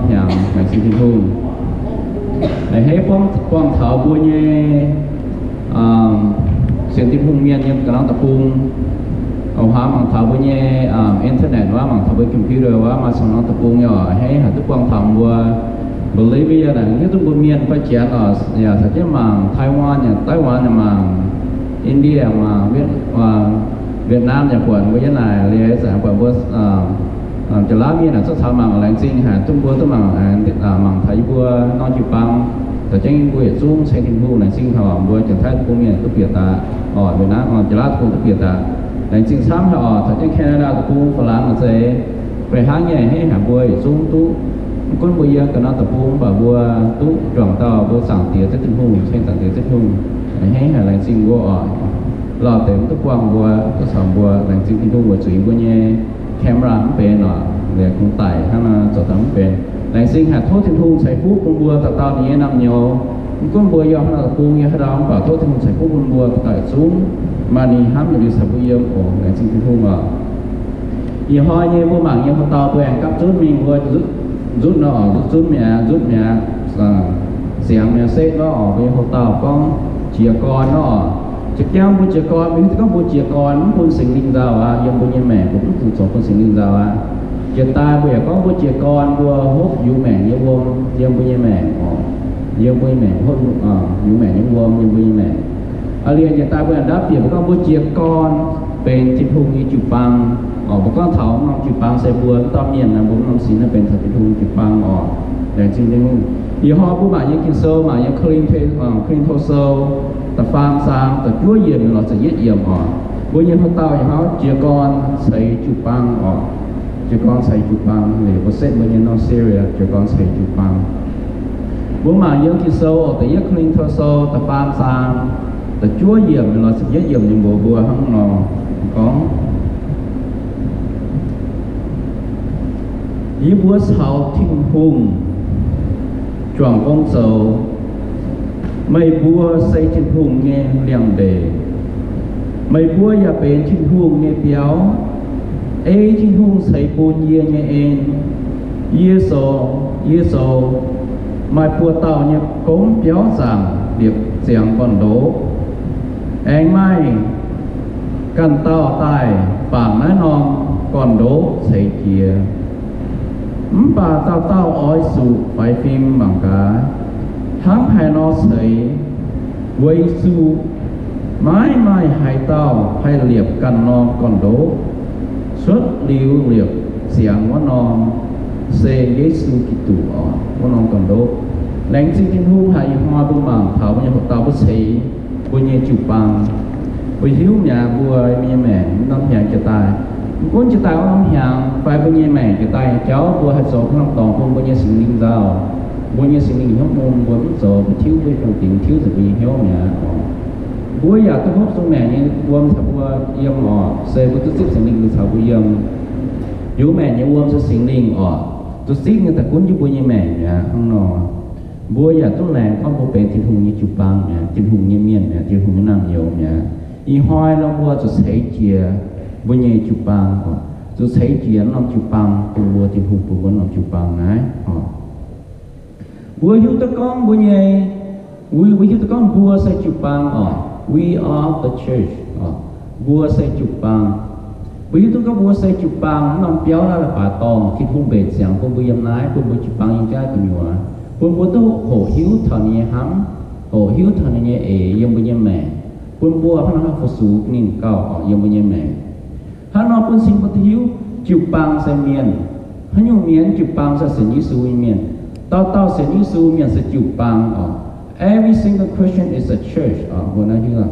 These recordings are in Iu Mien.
hnyangx, laengz zingh Tin-Hungh. A'hneiv buangh taux mbuo nyei sienx Tin-Hungh mienh yiem ga'naaiv deic-bung, o, haaix mangc taux mbuo nyei internet wuov, mangc taux mbuo computer wuov, maaih cong norm deic-bung nyei oc. A'hneiv haiz duqv buangh taux mbuo Bolivia naaic, hiuv duqv mbuo mienh fai janx oc, yaac caux jienv mangc Taiwan yaac, Taiwan yaac mangc, India mangc, Vietnam yaac buatc mbuo yiem naaic, liuz zanc buatc mbuo jaax-laauv mienh naaic cuotv caux mangc, laengz zingh haic duqv mbuo duqv mangc, mangc taux yie mbuo norm jiu-baang, caux jienv yie mbuo yietc zungv ceng Tin-Hungh. Laengz zingh haic oc, mbuo Janx-Taiv deic-bung mienh duqv bieqc daaih oc, Vietnam, jaax-laauv deic-bung duqv bieqc daaih. Laengz zingh camv haic oc, caux jienv Canada deic-bung, Faa-laangx maaih zeiz fih hnangv nyei, a'hneiv haic mbuo yietc zungv duqv, mv gunv mbuo yiem ga'naaiv deic-bung, mv baac mbuo duqv juangc dauh mbuo Zaangc Diex Ziouv Tin-Hungh, ceng Zaangc Diex Ziouv Tin-Hungh. A'hneiv haic, laengz zingh mbuo oc. Lauh deix mv duqv buangh mbuo, duqv caux mbuo. Laengz zingh Tin-Hungh weic zuqc yie mbuo nyei camera mv benx oc, liuz kungx daic hnangv nor zoux daaih mv benx. Laengz zingh haic, tov Tin-Hungh ceix fuqv bun mbuo dauh dauh ninh nyei naamh nyouz. Mv gunv mbuo yiem haaix norm deic-bung, yiem haaix dauh, mv baac tov Tin-Hungh ceix fuqv bun mbuo dauh dauh yietc zungv, maaih ninh hnamv yietc liuz caux mbuo yiem oc. Laengz zingh Tin-Hungh oc. Ih hnoi nyei mbuo mangc nyei houx-dauh mbuo aengx gapv zunv mingh, mbuo nzutv nor oc, nzutv zunv mi'aqv, nzutv mi'aqv, ziangx mi'aqv, setv nor oc. Mbuo nyei houx-dauh gorngv jiez gorn nor oc. Za'gengh mbuo jiez gorn, mbuo hiuv duqv gorngv mbuo jiez gorn mv bun Singx Lingh nzauh aqv. Yiem mbuo nyei maengc mbuo mv dungx zoux bun Singx Lingh nzauh aqv. Jiex daaih mbuo yaac gorngv mbuo jiez gorn, mbuo hopv yungz maengc nyei wuom yiem mbuo nyei maengc oc. Yiem mbuo nyei maengc hopv yungz maengc nyei wuom yiem mbuo nyei maengc. Aa, liuz jiex daaih mbuo yaac ndapv bieqc mbuo gorngv mbuo jiez gorn benx Tin-Hungh nyei jiu-baang oc. Mbuo gorngv taux norm jiu-baang se mbuo dauh mienh naaic, mbuo norm sic naaiv benx taux Tin-Hungh jiu-baang oc. Laengz zingh Tin-Hungh. Ih hnoi mbuo mangc nyei Ging-Sou, mangc nyei Ko^lin^to, Ko^lin^to Sou da'faam zaang da'juov yiemc lorz ziepc yietv yiemc oc. Mbuo nyei houx-dauh ih hnoi jiez gorn ceix jiu-baang oc. Jiez gorn ceix jiu-baang, liuz mbuo setv mbuo nyei norm series jiez gorn ceix jiu-baang. Mbuo mangc yiem Ging-Sou oc, da'yietv Ko^lin^to Sou da'faam zaang da'juov yiemc lorz ziepc yietv yiemc nyei mbuox mbuo hnangv nor gorngv, yie mbuo caux Tin-Hungh juangc gong zoux. Meih mbuo se Tin-Hungh nyei liangx-ndeic. Meih mbuo yaac benx Tin-Hungh nyei biauv. Ei Tin-Hungh ceix bun yie nyei en, yie zoux, yie zoux maaih buo dauh nyei gomv biauv zaangc liepc ziangx gorn-ndoqv. Aengx maaih ganh dauh daaih bangc naaiv norm gorn-ndoqv ceix jiez. Mv baac dauh dauh oix zuqc faix fim mangc gaax, hnangv haaix nor ceix, weic zuqc maiv maaih haaix dauh haih liepc ganh norm gorn-ndoqv cuotv liuz liepc ziangx wuov norm, se Yesu Giduc oc, wuov norm gorn-ndoqv. Laengz zingh Tin-Hungh haic, ih hnoi mbuo mangc taux mbuo nyei houx-dauh mbuo ceix mbuo nyei jiu-baang. Mbuo hiuv mi'aqv, mbuo nyei maengc norm hnyangx jiex daaih, mv gunv jiex daaih wuov norm hnyangx fai mbuo nyei maengc jiex daaih nyei jauv, mbuo haih zoux haaix norm dorngx bun mbuo nyei Singx Lingh nzauh. Mbuo nyei Singx Lingh hnyouv mun mbuo mv zoux, mbuo tiuv mbuo nyei gong-dingx, tiuv nzengc mbuo nyei hnyouv mi'aqv oc. Mbuo yaac duqv hopv zuqc maengc nyei wuom caux mbuo yiem oc, se mbuo duqv zipv Singx Lingh caux mbuo yiem. Yungz maengc nyei wuom se Singx Lingh oc, duqv zipv nyei daaih gunv jienv mbuo nyei maengc mi'aqv hnangv nor. Mbuo yaac duqv laengz gorngv mbuo benx Tin-Hungh nyei jiu-baang mi'aqv, Tin-Hungh nyei mienh mi'aqv, Tin-Hungh nyei naamh nyouz mi'aqv. Ih hnoi nor mbuo zuqc ceix jiez mbuo nyei jiu-baang oc, zuqc ceix jiez norm jiu-baang bun mbuo, Tin-Hungh bun mbuo norm jiu-baang naaiv oc. Mbuo hiuv duqv gorngv mbuo nyei, mbuo hiuv duqv gorngv mbuo se jiu-baang oc. We are the church oc. Mbuo se jiu-baang. Mbuo hiuv duqv gorngv mbuo se jiu-baang, norm biauv naaiv la'baaix dorngh Tin-Hungh mbenc ziangx bun mbuo yiem naaiv, bun mbuo jiu-baang yiem jaav gu'nyuoz, bun mbuo duqv hoqc hiuv taux ninh nyei hnamv, hoqc hiuv taux ninh nyei eix yiem mbuo nyei maengc, bun mbuo hnangv naaiv fu-sux ninh gauh oc yiem mbuo nyei maengc. Hnangv nor bun cing mbuo duqv hiuv, jiu-baang se mienh. Haaix nyungc mienh? Jiu-baang se sienx Yesu nyei mienh. Dauh dauh sienx Yesu mienh se jiu-baang oc. Every single Christian is a church oc. Mbuo naaiv hiuv,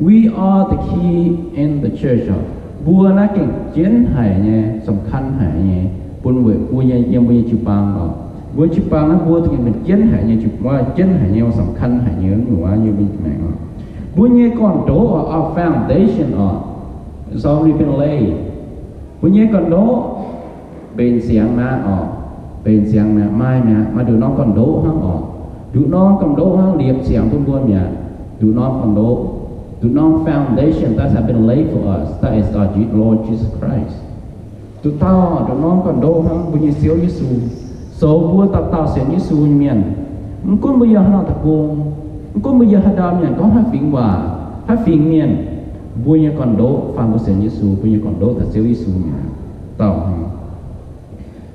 we are the key in the church oc. Mbuo naaiv gengh jienv haic nyei, สำคัญ haic nyei, bun weic mbuo nyei, yiem mbuo nyei jiu-baang oc. Mbuo jiu-baang naaiv mbuo gengh benx jienv haic nyei, jiu-baang jienv haic nyei, สำคัญ haic nyei, nyungc wuov yiem mbuo nyei maengc oc. Mbuo nyei gorn-ndoqv oc, our foundation oc, is already been laid. Mbuo nyei gorn-ndoqv mbenc ziangx mi'aqv oc. Mbenc ziangx mi'aqv, maaih mi'aqv, maaih nduqc norm gorn-ndoqv hnangv oc. Nduqc norm gorn-ndoqv hnangv liepc ziangx bun mbuo mi'aqv. Nduqc norm gorn-ndoqv, nduqc norm foundation that has been laid for us, that is our Je-, Lord Jesus Christ. Nduqc dauh, nduqc norm gorn-ndoqv hnangv mbuo nyei Ziouv Yesu. Zoux mbuo dauh dauh sienx Yesu nyei mienh, mv gunv mbuo yiem haaix norm deic-bung, mv gunv mbuo yiem haaix ndau mienh gorngv haaix fingx waac, haaix fingx mienh, mbuo nyei gorn-ndoqv fai mbuo sienx Yesu, mbuo nyei gorn-ndoqv daaih Ziouv Yesu mi'aqv. Dauh hnangv.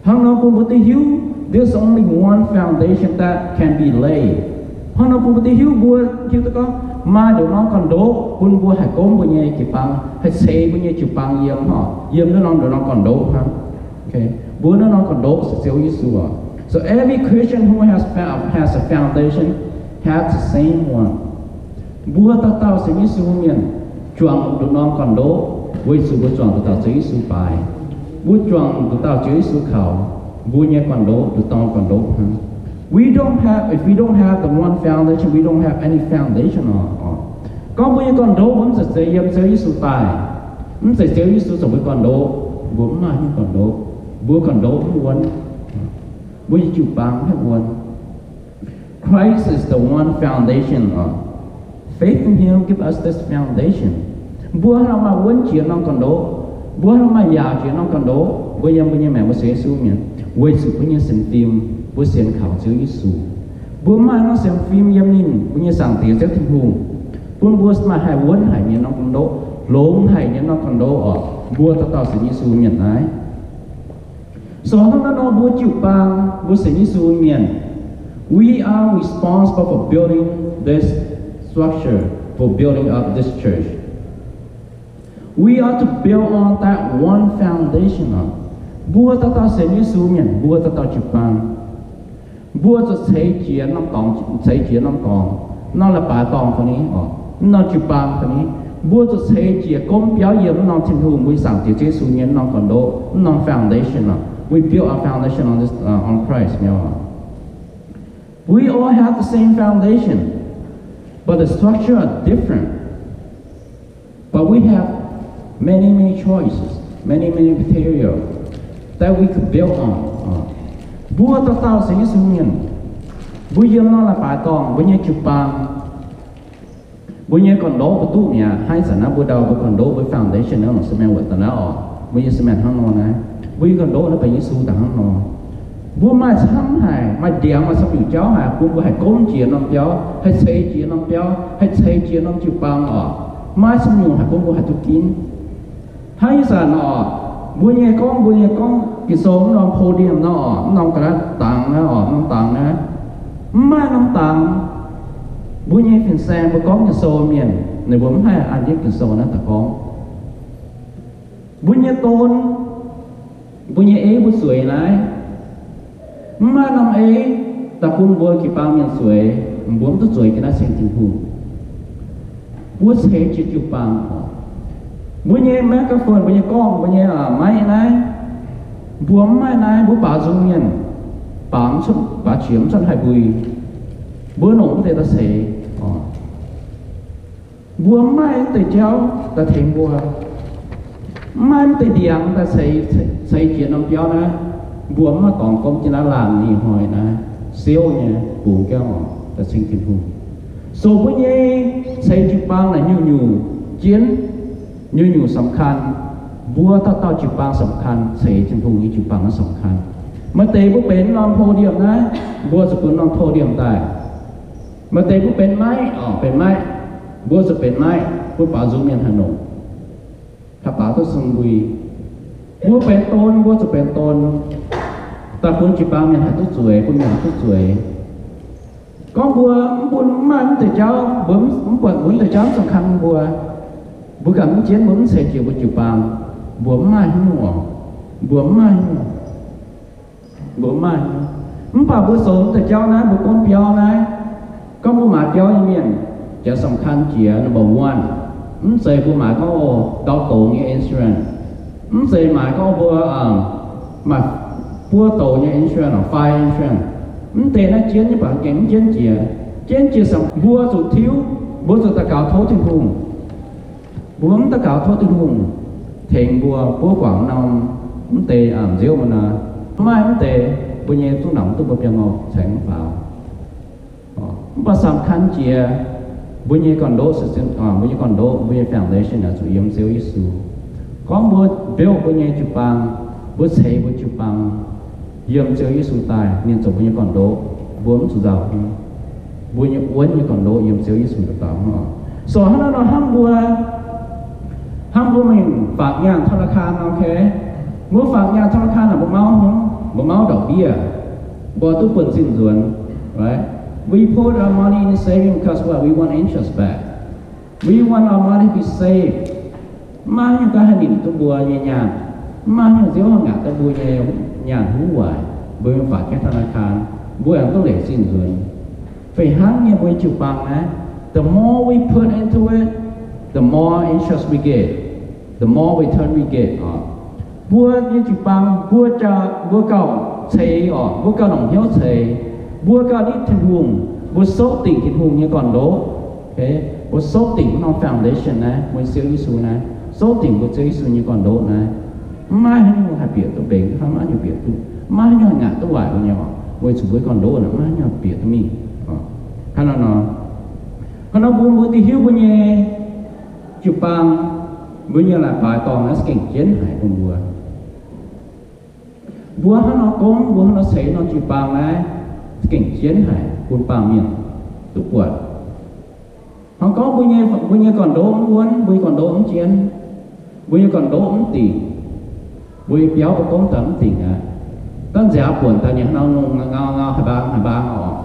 Hnangv nor bun mbuo duqv hiuv, there's only one foundation that can be laid. Hnangv nor bun mbuo duqv hiuv, mbuo hiuv duqv gorngv maaih nduqc norm gorn-ndoqv bun mbuo haih gomv mbuo nyei jiu-baang, haih ceix mbuo nyei jiu-baang yiem, yiem naaiv norm nduqc norm gorn-ndoqv hnangv. Mbuo naaiv norm gorn-ndoqv se Ziouv Yesu oc. So every Christian who has found, has a foundation, has the same one. Mbuo dauh dauh sienx Yesu mienh juangc nduqc norm gorn-ndoqv, weic zuqc mbuo juangc nduqc dauh Ziouv Yesu baaix. Mbuo juangc nduqc dauh Ziouv Yesu kaux, mbuo nyei gorn-ndoqv nduqc norm gorn-ndoqv hnangv. We don't have, if we don't have the one foundation, we don't have any foundation oc. Gorngv mbuo nyei gorn-ndoqv mbuo mv zeiz zeix yiem Ziouv Yesu daaih, mv zeiz Ziouv Yesu zoux mbuo gorn-ndoqv, mbuo mv maaih haaix nyungc gorn-ndoqv. Mbuo gorn-ndoqv mv wuonv. Mbuo nyei jiu-baang mv haih wuonv. Christ is the one foundation oc. Faith in Him give us this foundation. Mbuo hnangv nor maaih wuonv jiex norm gorn-ndoqv, mbuo hnangv nor maaih yaauc jiex norm gorn-ndoqv, mbuo yiem mbuo nyei maengc mbuo sienx Yesu mienh, weic zuqc mbuo nyei sienx fim, mbuo sienx kaux Ziouv Yesu. Mbuo maaih norm sienx fim yiem ninh, mbuo nyei Zaangc Diex Ziouv Tin-Hungh, bun mbuo maaih haih wuonv haic nyei norm gorn-ndoqv, longx haic nyei norm gorn-ndoqv oc. Mbuo dauh dauh sienx Yesu mienh naaiv. So hnangv naaiv nor mbuo jiu-baang, mbuo sienx Yesu mienh, we are responsible for building this structure, for building up this church. We are to build on that one foundation oc. Mbuo dauh dauh sienx Yesu mienh, mbuo dauh dauh jiu-baang, mbuo zuqc ceix jiex norm dorngx, ceix jiex norm dorngx, norm leiz-baaix dorngx ga'ni oc, norm jiu-baang ga'ni. Mbuo zuqc ceix jiex gomv biauv yiem norm Tin-Hungh, mbuo Zaangc Diex Yesu nyei norm gorn-ndoqv, norm foundation oc. We build our foundation on this, uh, on Christ, you know. We all have the same foundation, but the structure are different. But we have many, many choices, many, many material that we could build on. Mbuo dauh dauh sienx Yesu mienh, mbuo yiem norm leiz-baaix dorngx, mbuo nyei jiu-baang, mbuo nyei gorn-ndoqv mbuo duqv mi'aqv. Hnangv ih zanc naaiv mbuo ndau mbuo gorn-ndoqv mbuo foundation naaiv longc cement wuotc daaih naaiv oc. Mbuo nyei cement hnangv nor naaiv. Mbuo nyei gorn-ndoqv naaiv benx Yesu daaih hnangv nor. Mbuo maaih camv haic, maaih ndiangx maaih camv nyungc jauv haic bun mbuo haih gomv jiex norm biauv, haih ceix jiex norm biauv, haih ceix jiex norm jiu-baang oc. Maaih camv nyungc haic bun mbuo haih duqv ginv. Hnangv ih zanc oc, mbuo nyei gorngv, mbuo nyei gorngv Ging-Sou mv norm podium nor oc, mv norm ga'naaiv dangx naaiv oc, norm dangx naaiv, mv maaih norm dangx, mbuo nyei fin-saeng mbuo gorngv Ging-Sou mienh, ninh mbuo mv haih an jienv Ging-Sou naaiv daaih gorngv. Mbuo nyei don, mbuo nyei ei mbuo zueiz naaiv, mv maaih norm ei daaih bun mbuo jiu-baang mienh zueiz, mbuo mv duqv zueiz jienv naaiv ceng Tin-Hungh. Mbuo ceix jiex jiu-baang oc. Mbuo nyei microphone, mbuo nyei gorngv, mbuo nyei maiv naaiv, mbuo mv maaih naaiv, mbuo baaux nzung mienh, baaux mv cuotv, baaux qiex mv cuotv haih mbui. Mbuo longc mv deix daaih ceix oc. Mbuo mv maaih mv deix jauv daaih tengx mbuo, mv maaih mv deix ndiangx daaih ceix, ceix jiex norm biauv naaiv, mbuo mv maaih dorngx gomv jienv naaiv laanh ih hnoi naaiv siouv nyei bungx jauv oc, daaih ceng Tin-Hungh. So mbuo nyei ceix jiu-baang naaic nyungc-nyungc jienv, nyungc-nyungc สำคัญ. Mbuo dauh dauh jiu-baang สำคัญ, ceix Tin-Hungh nyei jiu-baang naaiv สำคัญ. Maaih deix mbuo benx norm podium naaiv, mbuo zuqc bun norm podium daaih. Maaih deix mbuo benx maiv oc, benx maiv, mbuo zuqc benx maiv, mbuo baaux nzung mienh haih longc, haih baaux duqv sung mbui. Mbuo benx don, mbuo zuqc benx don, daaih bun jiu-baang mienh haih duqv zueiz, bun mienh haih duqv zueiz. Gorngv mbuo mv bun, mv maaih mv deix jauv, mbuo mv buatc mbuo mv deix jauv mv สำคัญ mbuo, mbuo ganh mv jienv, mbuo mv ceix jiex mbuo jiu-baang, mbuo mv maaih haaix nyungc oc, mbuo mv maaih haaix nyungc. Mbuo mv maaih. Mv baac mbuo zoux mv deix jauv naaiv, mbuo gorngv biauv naaiv, gorngv mbuo maaiz biauv nyei mienh, jaax สำคัญ jiex number one. Mv zeiz mbuo maaiz gorngv o ndau douz nyei insurance, mv zeiz maaiz gorngv mbuo maaih buo douz nyei insurance, fire insurance. Mv deix naaiv jienv nyei baac gengh mv jienv jiex. Jienv jiex สำคัญ, mbuo zuqc tiuv, mbuo zuqc daux gaux tov Tin-Hungh. Mbuo mv daux gaux tov Tin-Hungh tengx mbuo, mbuo guangc norm mv deix nziouv mv naaiv, mv maaih mv deix mbuo nyei zuqv naanc duqv mbuo biangh ngorc caengx mv faaux. Mv baac สำคัญ jiex mbuo nyei gorn-ndoqv, mbuo nyei gorn-ndoqv, mbuo nyei foundation naaic zuqc yiem Ziouv Yesu. Gorngv mbuo build mbuo nyei jiu-baang, mbuo ceix mbuo jiu-baang, yiem Ziouv Yesu daaih, ninh zoux mbuo nyei gorn-ndoqv, mbuo mv zuqc nzauh. Mbuo nyei wuonv nyei gorn-ndoqv yiem Ziouv Yesu daaih. So hnangv naaiv nor hnamv mbuo, hnamv mbuo mingh faatv nyaanh ธนาคาร nor, okay? Mbuo faatv nyaanh ธนาคาร naaic mbuo mauv hnyouv, mbuo mauv ndorqc ndiev, mbuo duqv buonv zinh nzuonx, right? We put our money in saving because what? We want interest back. We want our money to be safe. Mv maaih haaix nyungc ganh haih nimc duqv mbuo nyei nyaanh. Mv maaih haaix nyungc Ziouv haih ngaatc duqv mbuo nyei nyaanh huv waaic. Mbuo mingh faatv jienv ธนาคาร, mbuo aengx duqv leic zinh nzuonx. Fih hnangv nyei mbuo nyei jiu-baang naaiv, the more we put into it, the more interest we get, the more return we get oc. Mbuo nyei jiu-baang, mbuo jaa, mbuo gauh ceix oc, mbuo gauh longc hnyouv ceix, mbuo gauh nitv Tin-Hungh, mbuo souv dingc Tin-Hungh nyei gorn-ndoqv, mbuo souv dingc wuov norm foundation naaiv, mbuo Ziouv Yesu naaiv, souv dingc mbuo Ziouv Yesu nyei gorn-ndoqv naaiv, mv maaih haaix nyungc haih bieqc duqv mbenc, mv maaih haaix nyungc bieqc duqv, mv maaih haaix nyungc haih ngaatc duqv waaic mbuo nyei oc, weic zuqc mbuo nyei gorn-ndoqv naaic mv maaih haaix nyungc haih bieqc duqv mingh. Hnangv naaiv nor, hnangv nor mbuo, mbuo dih hiuv mbuo nyei jiu-baang, mbuo nyei la'baaix dorngh naaiv za'gengh jienv haic bun mbuo. Mbuo hnangv nor gomv, mbuo hnangv nor ceix norm jiu-baang naaiv, za'gengh jienv haic bun baamh mienh duqv buatc. Hnangv gorngv mbuo nyei, mbuo nyei gorn-ndoqv mv wuonv, mbuo nyei gorn-ndoqv mv jienv, mbuo nyei gorn-ndoqv mv dingc, mbuo nyei biauv mbuo gomv daaih mv dingc aqv. Dangh nziaaux buonc daaih ninh hnangv nor ngau ngau haaix mbaang haaix mbaang oc.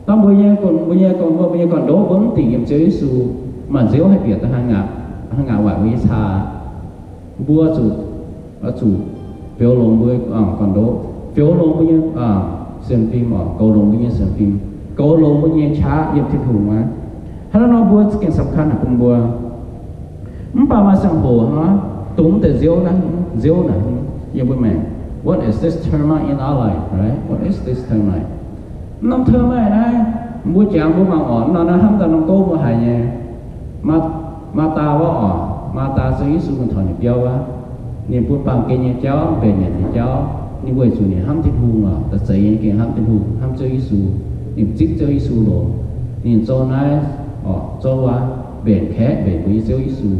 Dangh mbuo nyei gorn-, mbuo nyei gorn-, mbuo nyei gorn-ndoqv mbuo mv dingc yiem Ziouv Yesu, maaih Nziouv haih bieqc daaih haih ngaatc, haih ngaatc waaic mbuo nyei caa. Mbuo zuqc, zuqc fioux longx mbuo gorn-ndoqv, fioux longx mbuo nyei sienx fim oc, goux longx mbuo nyei sienx fim, goux longx mbuo nyei qaqv yiem Tin-Hungh aqv. Hnangv naaiv nor mbuo za'gengh สำคัญ haic bun mbuo. Mv baac maaih ziangh hoc nor, dongh mv deix nziouv naaiv, nziouv naaic, yiem mbuo maengc, what is this termite in our life, right? What is this termite? Norm termite naaiv, mbuo jangx mbuo mangc oc, nor naaiv hnamv daaih norm gouv mbuo haiz nyei. Maa, Maa^taa wuov oc, Maa^taa Ziouv Yesu mingh taux ninh biauv wuov, ninh bun baamh gen nyei jauv, mbenc nyanc nyei jauv, ninh weic zuqc ninh hnamv Tin-Hungh oc, da'zeix nyei gengh hnamv Tin-Hungh, hnamv Ziouv Yesu, ninh zipv Ziouv Yesu longx, ninh zoux naaiv oc, zoux wuov, mbenc kaeqv mbenc mbuo nyei Ziouv Yesu.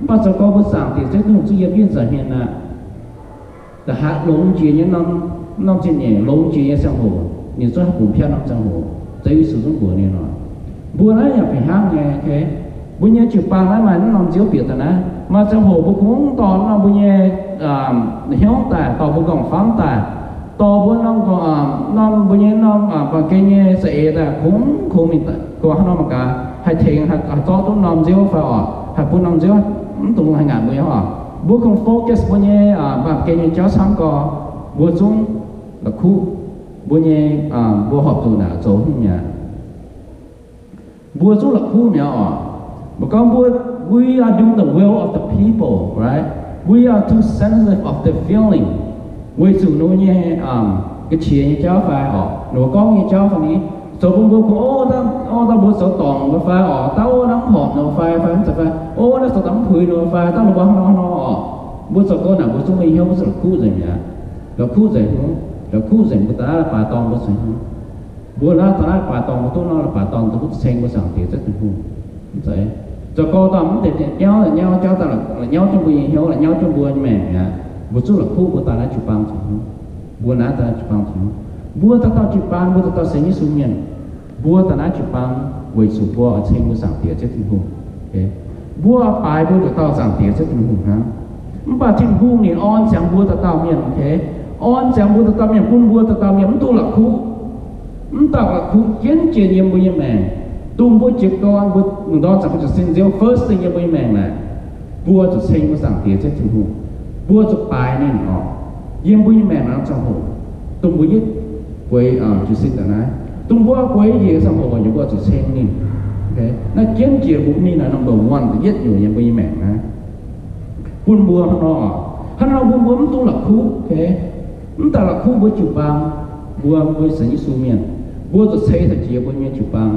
Mv baac zoux gorngv mbuo Zaangc Diex Ziouv Tin-Hungh zungv yiem yienh nza'hmien aqv. Da'haaix longx jiex nyei norm, norm zingh nyeic, longx jiex nyei ziangh hoc, ninh zungv haih bungx piatv norm ziangh hoc, Ziouv Yesu zungv mbuox ninh oc. Mbuo naaiv yaac fih hnangv nyei, okay? Mbuo nyei jiu-baang naaiv maaih mv norm nziouv bieqc daaih naaiv. Maaih ziangh hoc mbuo kungx dorh norm mbuo nyei hnyouv daaih, dorh mbuo m'nqorngv famv daaih, dorh mbuo norm, norm mbuo nyei norm baamh gen nyei za'eix daaih, kungx, kungx mingh daaih, guangc haaix norm mangc gaax haih tengx, haih zorqv duqv norm nziouv fai oc, haih bun norm nziouv mv dungx haih ngaatc mbuo nyei oc. Mbuo kungx focus mbuo nyei baamh gen nyei jauv camv gorx, mbuo zungv la'kuqv mbuo nyei, mbuo horpc zuqc naaic zoux hnyouv mi'aqv. Mbuo zungv la'kuqv mi'aqv oc. Mbuo gorngv mbuo, we are doing the will of the people, right? We are too sensitive of their feeling. Weic zuqc ninh mbuo nyei ga'qiex nyei jauv fai oc, ninh mbuo gorngv nyei jauv fai ni, zoux bun mbuo kungx, o, dangh, o, dangh mbuo zoux dorngc ninh mbuo fai oc, dangh, o, dangh mv horpc ninh mbuo fai, fai mv zeiz fai, o, dangh zoux dangh mv puix ninh mbuo fai, dangh ninh mbuo hnangv nor hnangv nor oc. Mbuo zoux gong naaic mbuo zungv mingh hnyouv, mbuo zungv la'kuqv nzengc mi'aqv. La'kuqv nzengc hnyouv, la'kuqv nzengc mbuo daaih naaiv leiz-baaix dorngh mbuo ceix hnyouv. Mbuo naaiv daaih naaiv leiz-baaix dorngh mbuo duqv nor, leiz-baaix dorngh duqv ceng mbuo Zaangc Diex Ziouv Tin-Hungh. Mv zeiz. Zoux gorx dorh mv deix nyauv, nyauv jauv daaih la'nyauv jienv mbuo nyei hnyouv, la'nyauv jienv mbuo nyei maengc mi'aqv. Mbuo zungv la'kuqv mbuo daaih naaiv jiu-baang ceix hnyouv. Mbuo naaiv daaih jiu-baang ceix hnyouv. Mbuo dauh dauh jiu-baang, mbuo dauh dauh sienx Yesu mienh, mbuo daaih naaiv jiu-baang weic zuqc mbuo oix ceng mbuo Zaangc Diex Ziouv Tin-Hungh. Mbuo oix baaix mbuo dauh dauh Zaangc Diex Ziouv Tin-Hungh hnangv. Mv baac Tin-Hungh ninh orn ziangx mbuo dauh dauh mienh, okay? Orn ziangx mbuo dauh dauh mienh bun mbuo dauh dauh mienh mv duqv la'kuqv. Mv dauh la'kuqv jienv jiex yiem mbuo nyei maengc. Dongh mbuo jiez gorn, mbuo mingh ndorm ziangx mbuo jiez sin nziouv first thing yiem mbuo nyei maengc naaic, mbuo zuqc ceng mbuo Zaangc Diex Ziouv Tin-Hungh. Mbuo zuqc baaix ninh oc. Yiem mbuo nyei maengc naaiv ziangh hoc, dongh mbuo yietv bueix jiez sin daaih naaiv, dongh mbuo bueix njiec ziangh hoc, mbuo zuqc ceng ninh. Naaiv jienv jiex mbuo ninh naaiv number one, da'yietv nyungc yiem mbuo nyei maengc naaiv. Bun mbuo hnangv nor, hnangv nor bun mbuo mv duqv la'kuqv, okay? Mv daaih la'kuqv mbuo jiu-baang, mbuo, mbuo sienx Yesu mienh, mbuo zuqc ceix taux jiex mbuo nyei jiu-baang,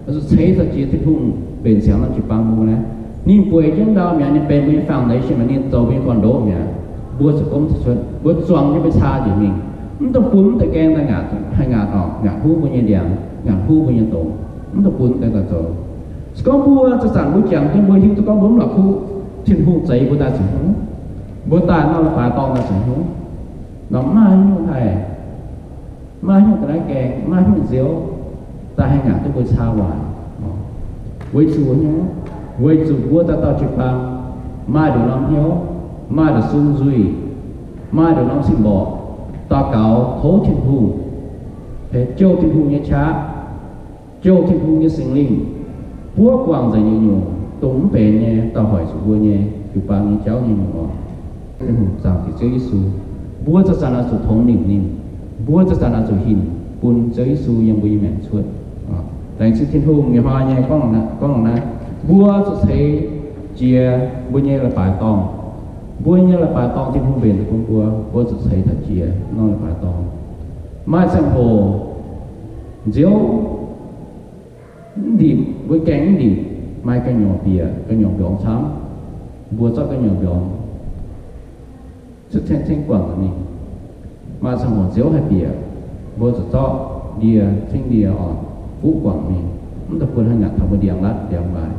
zuqc ceix taux jiex Tin-Hungh mbenc siangx norm jiu-baang mbuo naaiv. Ninh bueix jienv ndau mi'aqv, ninh benx mbuo nyei foundation mi'aqv, ninh zoux mbuo nyei gorn-ndoqv mi'aqv. Mbuo zuqc gomv cuotv, mbuo zuangx jienv mbuo caa njiec mingh. Mv dungx bun mv deix gaeng daaih ngaatc, haih ngaatc oc, ngaatc huv mbuo nyei ndiangx, ngaatc huv mbuo nyei doz. Mv dungx bun mv deix daaih zoux. Se gorngv mbuo zanc-zanc mbuo jangx jienv mbuo hiuv duqv gorngv mbuo mv la'kuqv, Tin-Hungh zeix mbuo daaih ceix hnyouv. Mbuo daaih nor leiz-baaix dorngh daaih ceix hnyouv. Nor maiv nyungc haih, maiv nyungc ga'naaiv gaeng, maiv nyungc nziouv, daaih haih ngaatc duqv mbuo caa waaic. Weic zuqc, weic zuqc mbuo dauh dauh jiu-baang maaih nduqc norm hnyouv, maaih nduqc sung nzuih, maaih nduqc norm cing-mborqc, daux gaux tov Tin-Hungh, jouh Tin-Hungh nyei qaqv, jouh Tin-Hungh nyei Singx Lingh buov guangc nzengc nyungc-nyungc dongh mv benx nyei, daaih hoic zuqc mbuo nyei jiu-baang nyei jauv nyei nyungc oc. Tin-Hungh zaangc Ziouv Yesu, mbuo zanc-zanc oix zuqc tongx nimc ninh, mbuo zanc-zanc oix zuqc hinc bun Ziouv Yesu yiem mbuo nyei maengc cuotv. Laengz zingh Tin-Hungh, ih hnoi nyei gorngv naaiv, mbuo zuqc ceix jiez mbuo nyei leiz-baaix dorngh. Mbuo nyei leiz-baaix dorngh Tin-Hungh mbenc bun mbuo, mbuo zuqc ceix taux jiez norm leiz-baaix dorngh. Maaih ziangh hoc nziouv mv ndipc, mbuo gaeng mv ndipc, maaih gu'nyuoz bieqc, gu'nyuoz mbiorngz camv, mbuo zorqv gu'nyuoz mbiorngz cuotv ceng-ceng guangc mingh. Maaih ziangh hoc nziouv haih bieqc, mbuo zuqc zorqv ndie, ceng ndie oc, fuqv guangc mingh. Mv daaih bun haaix nyungc taux mbuo ndiangx-latv ndiangx-waaic.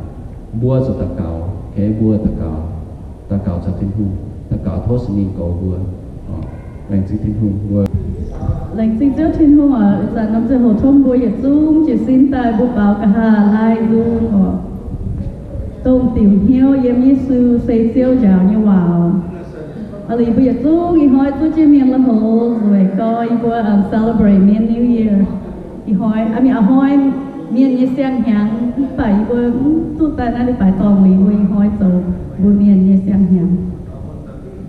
Mbuo zuqc daux gaux, kengx mbuo daux gaux, daux gaux caux Tin-Hungh, daux gaux tov Singx Lingh goux mbuo. Laengz zingh Tin-Hungh mbuo. Laengz zingh Ziouv Tin-Hungh oc, ih zanc norm ziangh hoc tov mbuo yietc zungv jiez sin daaih mbuo baaux nqa'haav laai nzung oc. Dongh diuc hnyouv yiem Yesu se Ziouv njaaux nyei waac. Aa, liuz mbuo yietc zungv ih hnoi zuov jienv mienh lui-houx nzueic gau, yie mbuo, um, celebrate Mienh New Year. Ih hnoi, aa, mienh, aa, hnoi mienh nyei siang-hnyangx, mv baac yie mbuo mv duqv daaih naaiv leiz-baaix dorngh liuz, mbuo ih hnoi zoux mbuo mienh nyei siang-hnyangx.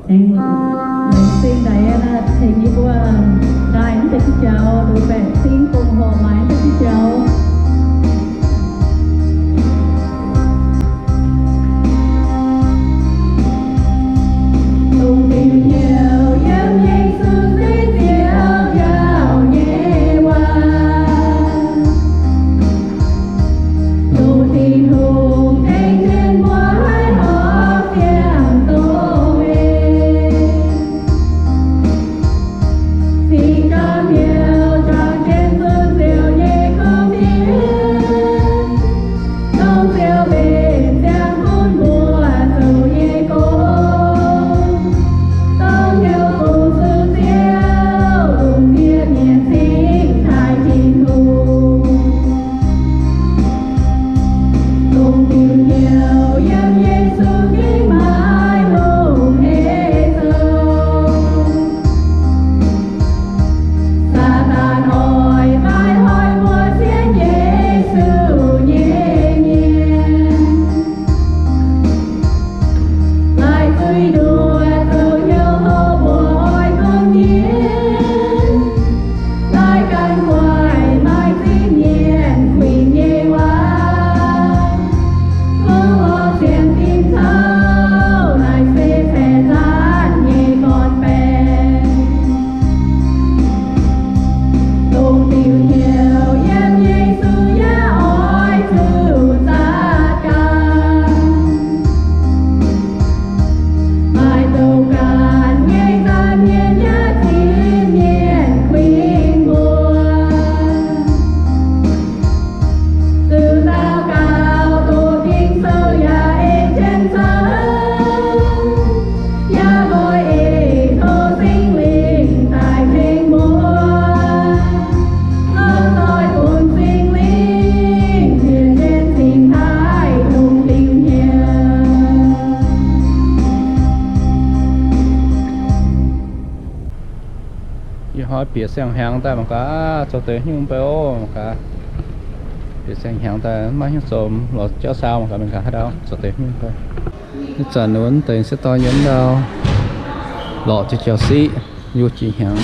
Aengx laengz zingh Diana tengx yie mbuo daaih mv deix jauv, liuz baeqc cing dongh horpc maaiz mv deix jauv. Dongh diuc hnyouv yiem Yesu se Ziouv njaaux nyei waac. Dongh Tin-Hungh tengx jienv mbuo haih horpc ziangh doz. Cing-Jaa-Miuc juangc jienv zunh Ziouv nyei kuv fienx, dongh Ziouv mbenc ziangh bun mbuo zoux nyei gong, dongh hnyouv fungc zuqc Ziouv longc mienh mienh cingx taaih Tin-Hungh. Dongh diuc hnyouv yiem Yesu gengh maiv longc heix zoux. Saadaan oix baaix hoic mbuo sienx Yesu nyei mienh. Laaic zuiz nduoh zoux hnyouv hlo mbuo oix gunv nyienh. Laaic gan guaix maaih zingh mienh kuinx nyei waac, gunv lorz sienx fim caux naaic se caeqv zaanv nyei gorn-baengx. Dongh diuc hnyouv yiem Yesu yaac oix zuqc zaatc ganh. Maaih douz-gaanv nyei zaanc mienh yaac zinh mienh kuinx mbuo. Zuqc daux gaux doqc Ging-Sou yaac ei jienv caux, yaac oix ei tov Singx Lingh daaih tengx mbuo. Oix zoih bun Singx Lingh ziec jienv cingx taaih dongh diuc hnyouv. Ih hnoi bieqc siang-hnyangx daaih mangc gaax, zoux deix nyungc mv bei oc mangc gaax. Bieqc siang-hnyangx daaih maiv hiuv zoux lorz jauv saau mangc gaax, mangc gaax haaix dauh zoux deix nyungc mv bei. Ih zanc wuov deix sieqv dorn yiem ndau lorqc jiex jauv-siqv, yie jiex hnyangx.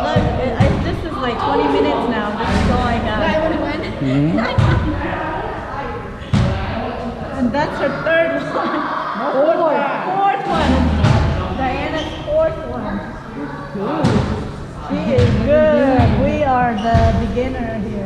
Look, it, I, this is like twenty minutes now. This is all I got. Mhm. And that's her third one. Fourth. Fourth one. Diana's fourth one. She is good. We are the beginner here.